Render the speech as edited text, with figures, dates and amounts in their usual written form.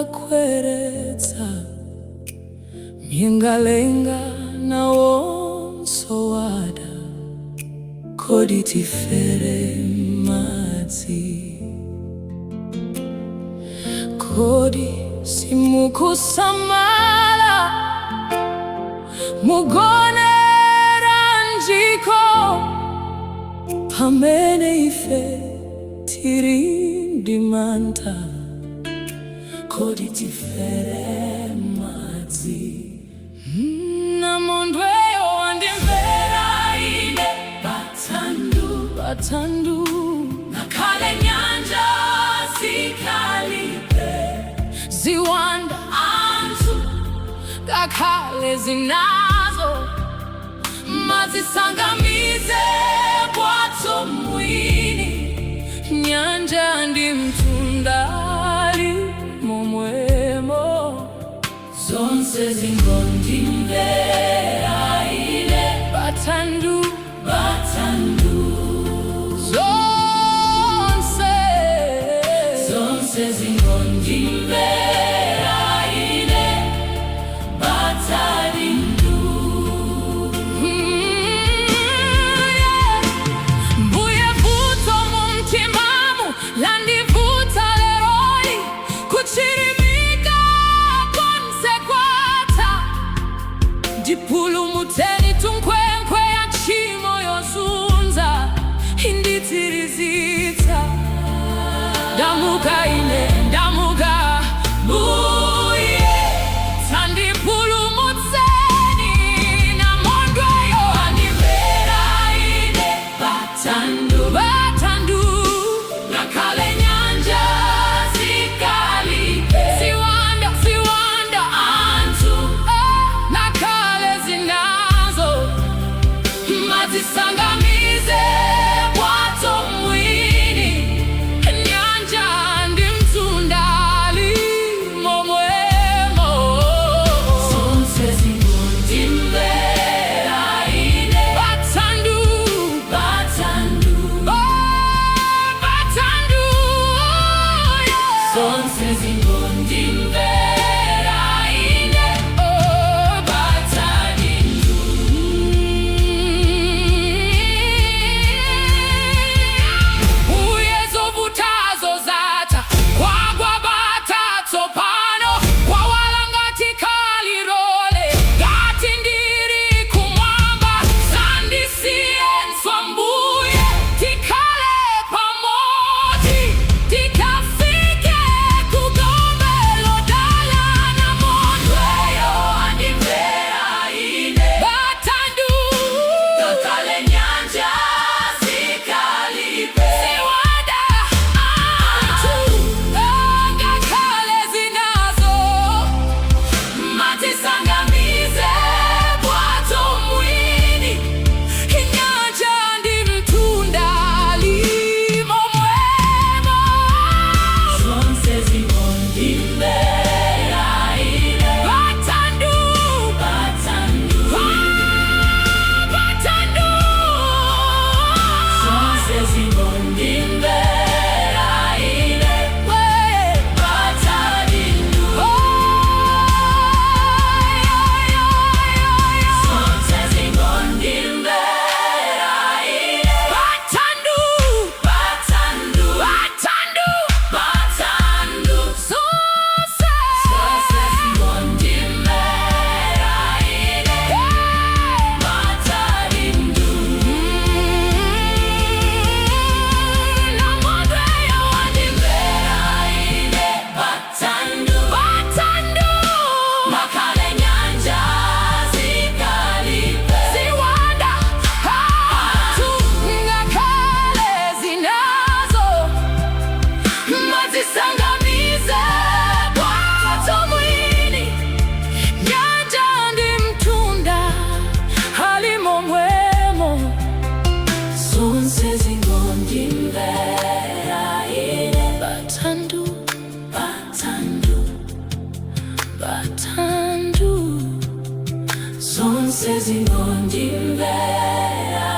Ndakweretsa mlengalenga nawonso wada. Kodi tifere madzi? Kodi simukusamala? Mugoneranjiko pamene ife tiri ndi mantha? Kodi tifere madzi? Namondweyo andimvera ine pathandu, pathandu. Ngakhale nyanja zikalipe, ziwanda, anthu ngakhale zinazo, madzi sangamize bwato mwini. Nyanja ndi mtunda ali momwemo, zonse zingondimvera ine pathandu, pathandu. Zonse, zonse zingondimvera ine pathandu. Yeah. Mbuye, vuto mumtimamu landivuta leroli, kuchirimika konse kwatha. Ndipulumutseni kunkwenkwe ya tchimo yozunza inditsirizitsa. Ndamuka ine, ndamuka, Mbuye, tandipulumutseni. Namondweyo andimvera ine pathandu, pathandu. Ngakhale nyanja zikalipe, ziwanda, ziwanda, anthu ngakhale zinazo, madzi sangamize bwato mwini. Nyanja ndi mtunda ali momwemo, zonse zingondimvera ine pathandu, pathandu. Oh, pathandu, yeah. Zonse zingondimvera ine, oh, pathandu. Mbuye, zovutazo zatha, kwagwa bata tsopano, kwawala ngati kalirole, ngati ndiri kumwamba. Sandisiyenso Mbuye, tikhale pamodzi tikafike kugombe lodala. Namondweyo andimvera ine pathandu, ngakhale nyanja zikalipe, ziwanda, anthu ngakhale zinazo, madzi sangamize bwato mwini. Nyanja ndi mtunda ali momwemo, zonse zingondimvera ine pathandu, pathandu, pathandu. Zonse zingondimvera ine pathandu. Oh, yeah. Zonse zingondimvera ine pathandu, pathandu, pathandu, pathandu. Zonse, zonse zingondimvera ine pathandu. Namondweyo andimvera ine pathandu, pathandu. Ngakhale nyanja zikalipe, ziwanda, anthu ngakhale zinazo, madzi sangamize bwato mwini. Nyanja ndi mtunda ali momwemo, zonse zingondimvera ine pathandu, pathandu, pathandu. Zonse zingondimvera.